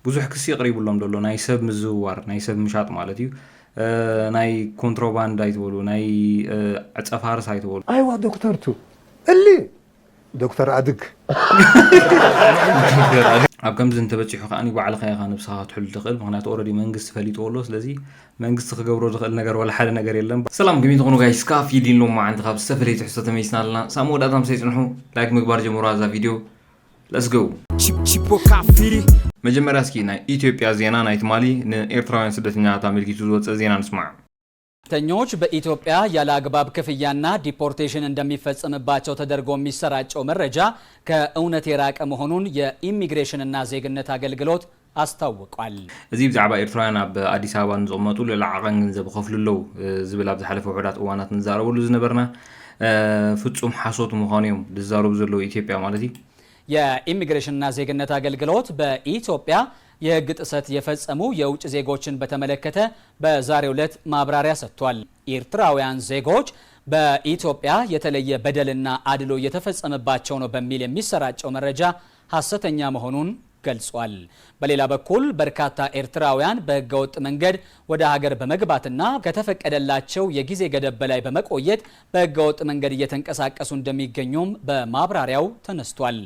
ብዙሕ ክሲ ይቕሪብሎም ዘሎ ናይ ሰብ ምዝውዋር ናይ ሰብ ምሻጥ ማለት እዩ። ናይ ኮንትሮባንድ ኣይትበሉ ናይ ዕፀፋርስ ኣይትበሉ። ኣይዋ ዶክተርቱ እሊ ዶክተር ኣድግ ኣብ ከምዚ እንተበፂሑ ከዓ ባዕልኻ ኢኻ ነብስኻ ክትሕሉ ትኽእል። ምክንያቱ ኦረዲ መንግስቲ ፈሊጥዎ ኣሎ። ስለዚ መንግስቲ ክገብሮ ዝኽእል ነገር ዋላ ሓደ ነገር የለን። ሰላም ከመይ ትኾኑ ጋይስ? ካፍ ይዲን ሎማዓንቲ ካብ ዝተፈለየ ትሕዝቶ ተመይስና ኣለና። ሳብ መወዳእታ ምሳይ ፅንሑ። ላይክ ምግባር ጀምሩ ኣዛ ቪድዮ። Let's go። መጀመርያ እስኪ ናይ ኢትዮጵያ ዜና ናይ ትማሊ ንኤርትራውያን ስደተኛታት ኣመልኪቱ ዝወፀ ዜና ንስማዕ። ስደተኞች በኢትዮጵያ ያለ አግባብ ክፍያና ዲፖርቴሽን እንደሚፈጸምባቸው ተደርጎ የሚሰራጨው መረጃ ከእውነት የራቀ መሆኑን የኢሚግሬሽንና ዜግነት አገልግሎት አስታውቋል። እዚ ብዛዕባ ኤርትራውያን ኣብ ኣዲስ ኣበባ ንዝቕመጡ ልዕሊ ዓቐን ገንዘብ ይኸፍሉ ኣለዉ ዝብል ኣብ ዝሓለፈ ውሑዳት እዋናት ንዛረበሉ ዝነበርና ፍጹም ሓሶት ምዃኑ እዮም ዝዛረቡ ዘለዉ ኢትዮጵያ ማለት እዩ። የኢሚግሬሽንና ዜግነት አገልግሎት በኢትዮጵያ የህግ ጥሰት የፈጸሙ የውጭ ዜጎችን በተመለከተ በዛሬው ዕለት ማብራሪያ ሰጥቷል። ኤርትራውያን ዜጎች በኢትዮጵያ የተለየ በደልና አድሎ እየተፈጸመባቸው ነው በሚል የሚሰራጨው መረጃ ሐሰተኛ መሆኑን ገልጿል። በሌላ በኩል በርካታ ኤርትራውያን በህገወጥ መንገድ ወደ ሀገር በመግባትና ከተፈቀደላቸው የጊዜ ገደብ በላይ በመቆየት በህገወጥ መንገድ እየተንቀሳቀሱ እንደሚገኙም በማብራሪያው ተነስቷል።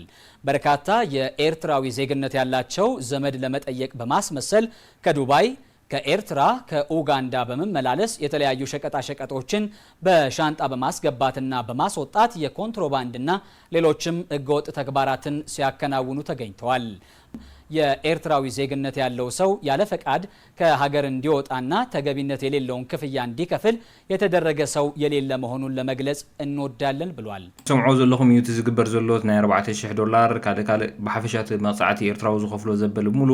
በርካታ የኤርትራዊ ዜግነት ያላቸው ዘመድ ለመጠየቅ በማስመሰል ከዱባይ፣ ከኤርትራ፣ ከኡጋንዳ በመመላለስ የተለያዩ ሸቀጣሸቀጦችን በሻንጣ በማስገባትና በማስወጣት የኮንትሮባንድና ሌሎችም ህገወጥ ተግባራትን ሲያከናውኑ ተገኝተዋል። የኤርትራዊ ዜግነት ያለው ሰው ያለ ፈቃድ ከሀገር እንዲወጣና ተገቢነት የሌለውን ክፍያ እንዲከፍል የተደረገ ሰው የሌለ መሆኑን ለመግለጽ እንወዳለን ብሏል። ሰምዖ ዘለኹም እዩ እቲ ዝግበር ዘሎ ናይ ኣርባዕተ ሽሕ ዶላር ካልእ ካልእ ብሓፈሻ እቲ መቕጻዕቲ ኤርትራዊ ዝኸፍሎ ዘበል ሙሉ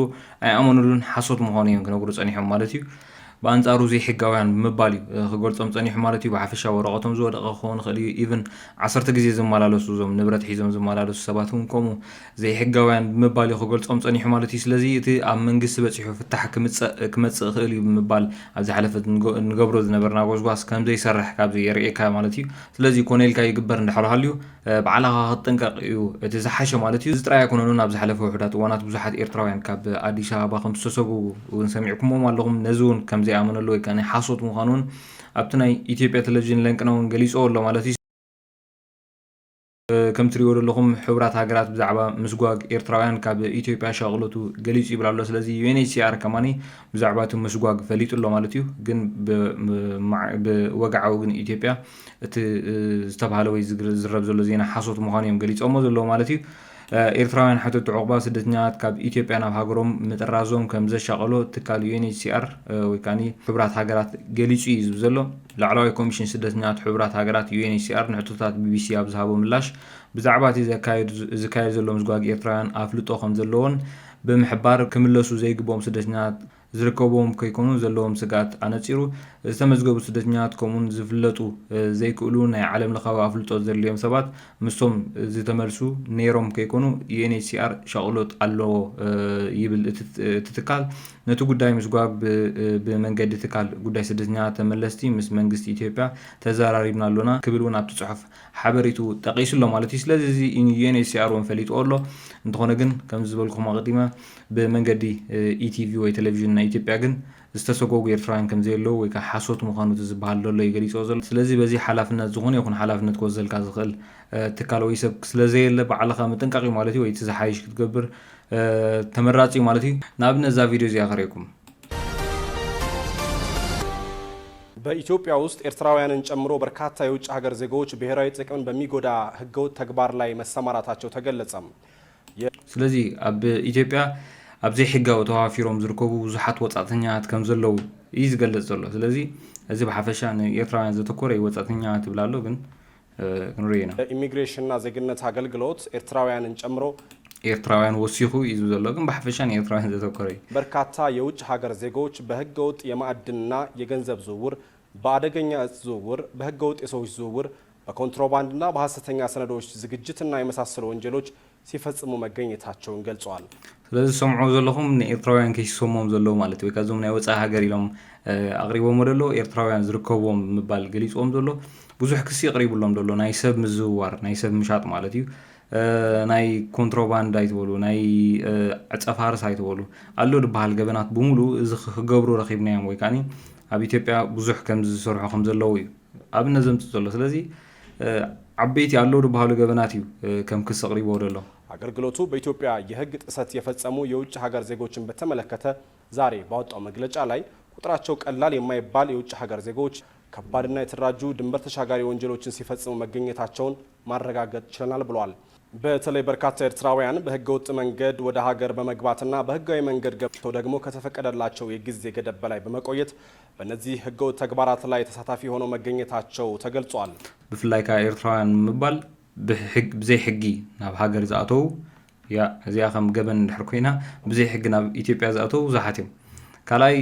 ኣይኣመኑሉን ሓሶት ምዃኑ እዮም ክነግሩ ጸኒሖም ማለት እዩ። ብኣንጻሩ ዘይሕጋውያን ብምባል እዩ ክገልጾም ጸኒሑ ማለት እዩ። ብሓፈሻ ወረቐቶም ዝወደቐ ክኸውን ይኽእል እዩ። ኢቭን ዓሰርተ ግዜ ዝመላለሱ እዞም ንብረት ሒዞም ዝመላለሱ ሰባት እውን ከምኡ ዘይሕጋውያን ብምባል እዩ ክገልጾም ጸኒሑ ማለት እዩ። ስለዚ እቲ ኣብ መንግስቲ በጺሑ ፍታሕ ክምጸእ ክመጽእ ይኽእል እዩ ብምባል ኣብ ዝሓለፈ ንገብሮ ዝነበርና ጎስጓስ ከም ዘይሰርሕ ካብዚ የርእየካ ማለት እዩ። ስለዚ ኮነ ኢልካ ይግበር እንድሕር ሃልዩ ባዕልኻ ክትጥንቀቕ እዩ እቲ ዝሓሸ ማለት እዩ። እዚ ጥራይ ኣይኮነኑን ኣብ ዝሓለፈ ውሑዳት እዋናት ብዙሓት ኤርትራውያን ካብ ኣዲስ ኣበባ ከም ዝተሰጉ እውን ሰሚዕኩሞም ኣለኹም። ነዚ እውን ከም ዘይኣመነሉ ወይ ከዓ ናይ ሓሶት ምዃኑ እውን ኣብቲ ናይ ኢትዮጵያ ቴሌቪዥን ለንቅነ እውን ገሊፅዎ ኣሎ ማለት እዩ። ከም ትሪእዎ ዘለኹም ሕቡራት ሃገራት ብዛዕባ ምስጓግ ኤርትራውያን ካብ ኢትዮጵያ ሻቕሎቱ ገሊጹ ይብል ኣሎ። ስለዚ ዩ ኤን ኤች ሲ ኣር ከማኒ ብዛዕባ እቲ ምስጓግ ፈሊጡ ኣሎ ማለት እዩ። ግን ብወግዓዊ ግን ኢትዮጵያ እቲ ዝተባህለ ወይ ዝረብ ዘሎ ዜና ሓሶት ምዃኑ እዮም ገሊጾሞ ዘለዉ ማለት እዩ። ኤርትራውያን ሓተቲ ዑቕባ ስደተኛታት ካብ ኢትዮጵያ ናብ ሃገሮም ምጥራዞም ከም ዘሻቐሎ ትካል ዩ ኤን ኤች ሲ ኣር ወይ ከዓ ሕቡራት ሃገራት ገሊጹ እዩ ዝብል ዘሎ። ላዕለዋይ ኮሚሽን ስደተኛታት ሕቡራት ሃገራት ዩ ኤን ኤች ሲ ኣር ንሕቶታት ቢ ቢ ሲ ኣብ ዝሃቦ ምላሽ ብዛዕባ እቲ ዝካየድ ዘሎ ምስጓግ ኤርትራውያን ኣፍልጦ ከም ዘለዎን ብምሕባር ክምለሱ ዘይግብኦም ስደተኛታት ዝርከብዎም ከይኮኑ ዘለዎም ስግኣት ኣነጺሩ። ዝተመዝገቡ ስደተኛታት ከምኡውን ዝፍለጡ ዘይክእሉ ናይ ዓለም ለኻዊ ኣፍልጦ ዘድልዮም ሰባት ምስቶም ዝተመልሱ ነይሮም ከይኮኑ ዩ ኤን ኤች ሲ ኣር ሻቕሎት ኣለዎ ይብል እቲ ትካል። ነቲ ጉዳይ ምስጓግ ብመንገዲ ትካል ጉዳይ ስደተኛታት ተመለስቲ ምስ መንግስቲ ኢትዮጵያ ተዘራሪብና ኣሎና ክብል እውን ኣብቲ ፅሑፍ ሓበሪቱ ጠቒሱ ኣሎ ማለት እዩ። ስለዚ እዚ ዩ ኤን ኤች ሲ ኣር እውን ፈሊጥዎ ኣሎ። እንተኾነ ግን ከምዚ ዝበልኩም ኣቐዲመ ብመንገዲ ኢ ቲ ቪ ወይ ቴሌቪዥን ናይ ኢትዮጵያ ግን ዝተሰጎጉ ኤርትራውያን ከም ዘየለዉ ወይ ከዓ ሓሶት ምዃኑ እቲ ዝበሃል ዘሎ እዩ ገሊፅዎ ዘሎ። ስለዚ በዚ ሓላፍነት ዝኾነ ይኹን ሓላፍነት ክወስደልካ ዝኽእል ትካል ወይ ሰብ ስለ ዘየለ ባዕልኻ ምጥንቃቕ እዩ ማለት እዩ። ወይ እቲ ዝሓይሽ ክትገብር ተመራፂ እዩ ማለት እዩ። ንኣብነት እዛ ቪድዮ እዚኣ ከርእየኩም። በኢትዮጵያ ውስጥ ኤርትራውያንን ጨምሮ በርካታ የውጭ ሀገር ዜጋዎች ብሔራዊ ጥቅምን በሚጎዳ ህገወጥ ተግባር ላይ መሰማራታቸው ተገለጸም። ስለዚ ኣብ ኢትዮጵያ ኣብ ዘይሕጋዊ ተዋፊሮም ዝርከቡ ብዙሓት ወጻእተኛታት ከም ዘለዉ እዩ ዝገልጽ ዘሎ። ስለዚ እዚ ብሓፈሻ ንኤርትራውያን ዘተኮረ እዩ። ወጻእተኛ ትብል ኣሎ ግን ክንርኢ ኢና። የኢሚግሬሽንና ዜግነት አገልግሎት ኤርትራውያንን ጨምሮ ኤርትራውያን ወሲኹ እዩ ዝብል ዘሎ ግን ብሓፈሻ ንኤርትራውያን ዘተኮረ እዩ። በርካታ የውጭ ሀገር ዜጋዎች በህገወጥ የማዕድንና የገንዘብ ዝውውር፣ በአደገኛ እጽ ዝውውር፣ በህገወጥ የሰዎች ዝውውር፣ በኮንትሮባንድና በሐሰተኛ ሰነዶች ዝግጅትና የመሳሰሉ ወንጀሎች ሲፈጽሙ መገኘታቸውን ገልጸዋል። ስለዚ ዝሰምዑ ዘለኹም ንኤርትራውያን ከይስሰሞም ዘለዉ ማለት ወይ ካብዞም ናይ ወፃኢ ሃገር ኢሎም ኣቕሪቦሞ ዘለዉ ኤርትራውያን ዝርከብዎም ብምባል ገሊፅዎም ዘሎ ብዙሕ ክሲ ይቕሪብሎም ዘሎ ናይ ሰብ ምዝውዋር ናይ ሰብ ምሻጥ ማለት እዩ። ናይ ኮንትሮባንድ ኣይትበሉ፣ ናይ ዕፀፋርስ ኣይትበሉ፣ ኣሎ ዝበሃል ገበናት ብምሉ እዚ ክገብሩ ረኺብናዮም ወይ ከዓኒ ኣብ ኢትዮጵያ ብዙሕ ከም ዝሰርሑ ከም ዘለዉ እዩ ኣብነት ዘምፅእ ዘሎ። ስለዚ ዓበይቲ ኣሎ ዝበሃሉ ገበናት እዩ ከም ክስ ኣቕሪቦ ዘሎ። አገልግሎቱ በኢትዮጵያ የህግ ጥሰት የፈጸሙ የውጭ ሀገር ዜጎችን በተመለከተ ዛሬ ባወጣው መግለጫ ላይ ቁጥራቸው ቀላል የማይባል የውጭ ሀገር ዜጎች ከባድና የተደራጁ ድንበር ተሻጋሪ ወንጀሎችን ሲፈጽሙ መገኘታቸውን ማረጋገጥ ችለናል ብለዋል። በተለይ በርካታ ኤርትራውያን በህገወጥ መንገድ ወደ ሀገር በመግባትና በህጋዊ መንገድ ገብተው ደግሞ ከተፈቀደላቸው የጊዜ ገደብ በላይ በመቆየት በእነዚህ ህገወጥ ተግባራት ላይ ተሳታፊ ሆነው መገኘታቸው ተገልጿል። ብፍላይ ከዓ ኤርትራውያን ምባል ብዘይ ሕጊ ናብ ሃገር ዝኣተው፣ ያ እዚኣ ከም ገበን እንድሕር ኮይና ብዘይ ሕጊ ናብ ኢትዮጵያ ዝኣተው ብዙሓት እዮም። ካልኣይ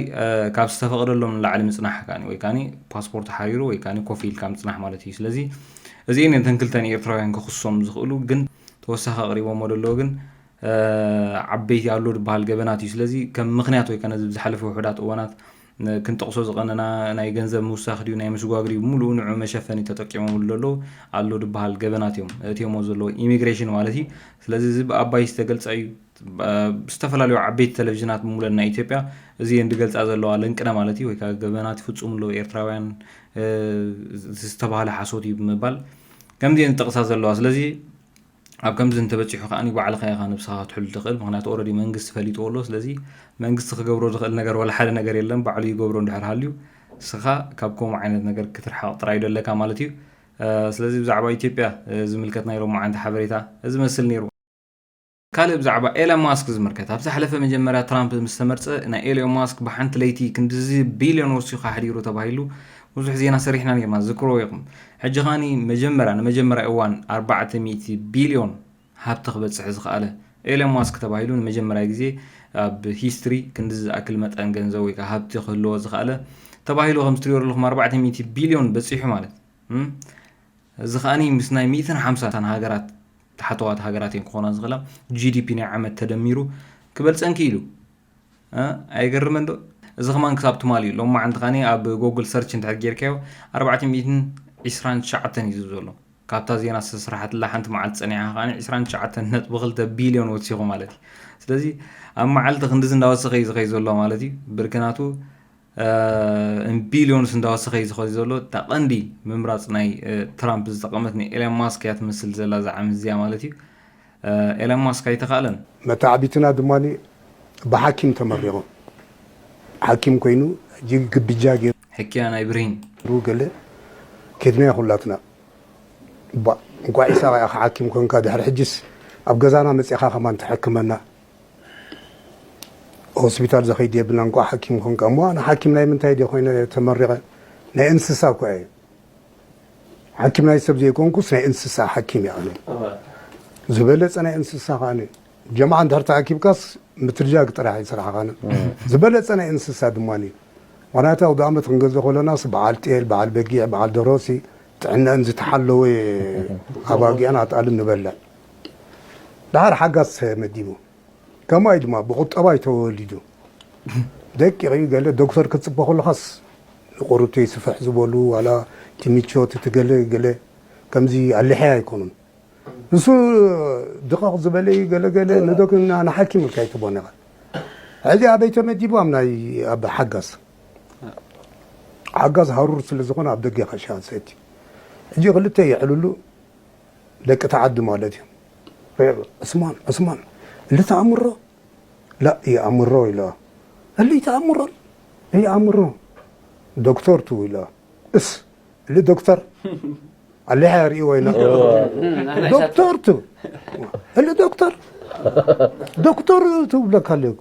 ካብ ዝተፈቐደሎም ንላዕሊ ምፅናሕ ከዓኒ ወይ ከዓኒ ፓስፖርት ሓሪሩ ወይ ከዓኒ ኮፍ ኢልካ ምፅናሕ ማለት እዩ። ስለዚ እዚኤን እየን እተን ክልተ ንኤርትራውያን ክኽሶም ዝኽእሉ። ግን ተወሳኺ ኣቕሪቦሞ ደለዉ ግን ዓበይቲ ኣሎ ዝበሃል ገበናት እዩ። ስለዚ ከም ምኽንያት ወይ ከነ ዝሓለፈ ውሑዳት እዋናት ክንጠቕሶ ዝቐነና ናይ ገንዘብ ምውሳኽ ድዩ ናይ ምስጓግ ድዩ ብምሉኡ ንዑ መሸፈኒ ተጠቂሞምሉ ዘለዉ ኣሎ ዝበሃል ገበናት እዮም እትዮሞ ዘለዉ ኢሚግሬሽን ማለት እዩ። ስለዚ እዚ ብኣባይ ዝተገልፀ እዩ። ዝተፈላለዩ ዓበይቲ ቴሌቪዥናት ብምሉለን ናይ ኢትዮጵያ እዚ እየን ዝገልፃ ዘለዋ ለንቅነ ማለት እዩ። ወይ ከዓ ገበናት ይፍፅሙ ኣለዉ ኤርትራውያን ዝተባህለ ሓሶት እዩ ብምባል ከምዚ እየን ዝጠቕሳ ዘለዋ። ስለዚ ኣብ ከምዚ እንተበፂሑ ከዓኒ ባዕልኻ ኢኻ ነብስኻ ክትሕሉ ትኽእል። ምኽንያቱ ኦረዲ መንግስቲ ፈሊጥዎ ኣሎ። ስለዚ መንግስቲ ክገብሮ ዝኽእል ነገር ዋላ ሓደ ነገር የለን። ባዕሉ ይገብሮ እንድሕር ሃልዩ ንስኻ ካብ ከምኡ ዓይነት ነገር ክትርሓቕ ጥራይ እዩ ዘለካ ማለት እዩ። ስለዚ ብዛዕባ ኢትዮጵያ ዝምልከት ናይ ሎማዓንቲ ሓበሬታ እዚ መስል ነይሩ። ካልእ ብዛዕባ ኤለን ማስክ ዝምልከት፣ ኣብ ዝሓለፈ መጀመርያ ትራምፕ ምስ ተመርጸ ናይ ኤለን ማስክ ብሓንቲ ለይቲ ክንድዚ ቢልዮን ወሲኹ ኣሕዲሩ ተባሂሉ ብዙሕ ዜና ሰሪሕና ነይርና ዝክርዎ ኢኹም። ሕጂ ኻኒ መጀመርያ ንመጀመርያ እዋን ኣርባዕተ ሚእቲ ቢልዮን ሃብቲ ክበጽሕ ዝኸኣለ ኤለን ማስክ ተባሂሉ ንመጀመርያ ግዜ ኣብ ሂስትሪ ክንድዚ ዝኣክል መጠን ገንዘብ ወይ ከዓ ሃብቲ ክህልዎ ዝኸኣለ ተባሂሉ ከም ትሪኦ ዘለኹም ኣርባዕተ ሚእቲ ቢልዮን በጺሑ ማለት እዚ ከዓኒ ምስ ናይ ሚእትን ሓምሳን ሃገራት ተሓተዋት ሃገራት እየን ክኾና ዝኽእላ። ጂ ዲ ፒ ናይ ዓመት ተደሚሩ ክበልፀን ክኢሉ ኣይገርመን ዶ? እዚ ከማን ክሳብ ትማሊ እዩ። ሎም መዓንቲ ከዓኒ ኣብ ጎግል ሰርች እንድሕር ጌርካዮ ኣርባዕተ ሚእትን ዕስራን ትሽዓተን እዩ ዝብል ዘሎ። ካብታ ዜና ዝተሰርሓትላ ሓንቲ መዓልቲ ፀኒሓ ከዓኒ ዕስራን ትሽዓተን ነጥቢ ክልተ ቢልዮን ወሲኹ ማለት እዩ። ስለዚ ኣብ መዓልቲ ክንድዚ እንዳወሰኸ እዩ ዝኸይ ዘሎ ማለት እዩ። ብርክናቱ ቢልዮንስ እንዳወሰኸ እዩ ዝኸዲ ዘሎ። እታ ቀንዲ ምምራፅ ናይ ትራምፕ ዝጠቐመት ንኤለን ማስክ እያ ትመስል ዘላ እዛ ዓመት እዚኣ ማለት እዩ። ኤለን ማስክ ኣይተኻእለን። መተዓቢትና ድማ ብሓኪም ተመሪቑ ሓኪም ኮይኑ ሕጂ ግብጃ ገይሩ ሕክያ ናይ ብርሂን ገለ ኬድና ኩላትና። እንኳዕ ኢሳቕ ኢኻ ሓኪም ኮንካ፣ ድሕሪ ሕጅስ ኣብ ገዛና መፂኻ ከማን ትሕክመና። ሆስፒታል ዘኸይድ የብልና፣ እንኳዕ ሓኪም ኮንካ። እሞ ኣነ ሓኪም ናይ ምንታይ ድየ ኮይነ ተመሪቐ? ናይ እንስሳ እኮ እየ። ሓኪም ናይ ሰብ ዘይኮንኩስ ናይ እንስሳ ሓኪም እየ ኣነ። ዝበለፀ ናይ እንስሳ ከኣነ ጀምዓ እንድሕር ተኣኪብካስ ምትርጃግ ጥራሕ እዩ ስራሕኻን ዝበለፀ ናይ እንስሳ ድማ እዩ። ምክንያቱ ኣውደ ኣመት ክንገዝእ ከለናስ በዓል ጤል፣ በዓል በጊዕ፣ በዓል ደሮሲ ጥዕነአን ዝተሓለወ ኣባጊዕን ኣጣልን ንበልዕ። ደሓር ሓጋዝ ተመዲቡ። ከምኡ እዩ ድማ ብቁጠባ እዩ ተወሊዱ። ደቂቕ እዩ። ገለ ዶክተር ክትፅበ ከለኻስ ንቁሩብተይ ስፍሕ ዝበሉ ዋላ እቲ ምቾት እቲ ገለ ገለ ከምዚ ኣሊሐያ ኣይኮኑን። ንሱ ድቐቕ ዝበለ እዩ። ገለ ገለ ንዶክ ንሓኪም ኢልካ ኣይትቦን ኢኻ። ሕዚ ኣበይ ተመዲቡ? ኣብ ናይ ኣብ ሓጋዝ ሓጋዝ ሃሩር ስለ ዝኾነ ኣብ ደገ ኢኻ ሻሂ ትሰቲ። ሕጂ ክልተ የዕልሉ ደቂ ተዓዲ ማለት እዩ። ዑስማን ዑስማን እሊ ተኣምሮ ላ ይኣምሮ ኢለ እሊ ተኣምሮ ይኣምሮ ዶክተር ቱ ኢለ እስ እሊ ዶክተር ኣሊሓ ሪእዎ ኢና ዶክተር ቱ እሊ ዶክተር ዶክተር ትብለካ ኣለኩ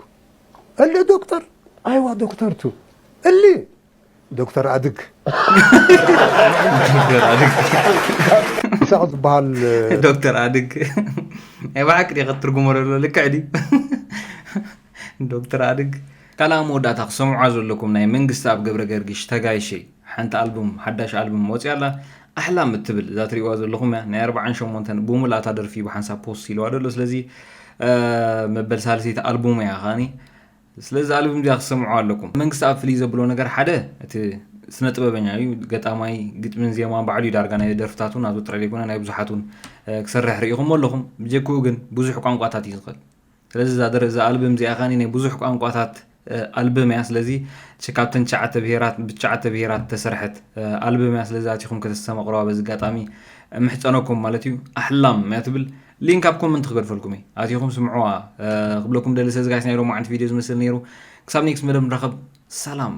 እሊ ዶክተር ኣይዋ ዶክተር ቱ እሊ ዶክተር ኣድግ ዶክተር ኣድግ ኢሳቕ ዝበሃል ዶክተር ኣድግ ናይ ብሓቂ ዲኻ ትርጉሞ ዘሎ ልክዕ ድዩ? ዶክተር ኣድግ ካልኣ መወዳእታ ክሰምዖ ዘለኩም ናይ መንግስቲ ኣብ ገብረ ገርግሽ ተጋይሸይ ሓንቲ ኣልቡም ሓዳሽ ኣልቡም ወፂኣ ኣላ ኣሕላም እትብል እዛ ትሪእዋ ዘለኹም እያ ናይ ኣርባዓን ሸሞንተን ብሙላእታ ደርፊ ብሓንሳብ ፖስት ኢልዋ ደሎ ስለዚ መበል ሳልሰይቲ ኣልቡም እያ ከዓኒ ስለዚ ኣልቡም እዚኣ ክትሰምዑ ኣለኩም። መንግስቲ ኣብ ፍልይ ዘብሎ ነገር ሓደ እቲ ስነ ጥበበኛ እዩ። ገጣማይ፣ ግጥምን ዜማን ባዕሉ እዩ ዳርጋ ናይ ደርፍታት እውን ናቱ ጥራይ ዘይኮነ ናይ ብዙሓት እውን ክሰርሕ ርኢኹሞ ኣለኹም። ብጀክኡ ግን ብዙሕ ቋንቋታት እዩ ዝኽእል። ስለዚ እዛ ደር- እዛ ኣልበም እዚኣ ከኣ ናይ ብዙሕ ቋንቋታት ኣልበም እያ። ስለዚ ች- ካብተን ትሽዓተ ብሄራት ብትሽዓተ ብሄራት ተሰርሐት ኣልበም እያ። ስለዚ ኣቲኹም ከተስተማቕርዋ በዚ ኣጋጣሚ እምሕጸነኩም ማለት እዩ። ኣሕላም እያ ትብል። ሊንክ ኣብ ኮመንት ክገድፈልኩም እየ። ኣቲኹም ስምዕዋ ክብለኩም ደሊ። ስለዚ ጋይስ ናይ ሎማዓንቲ ቪድዮ ዝመስል ነይሩ። ክሳብ ኔክስት መደብ ንራኸብ። ሰላም።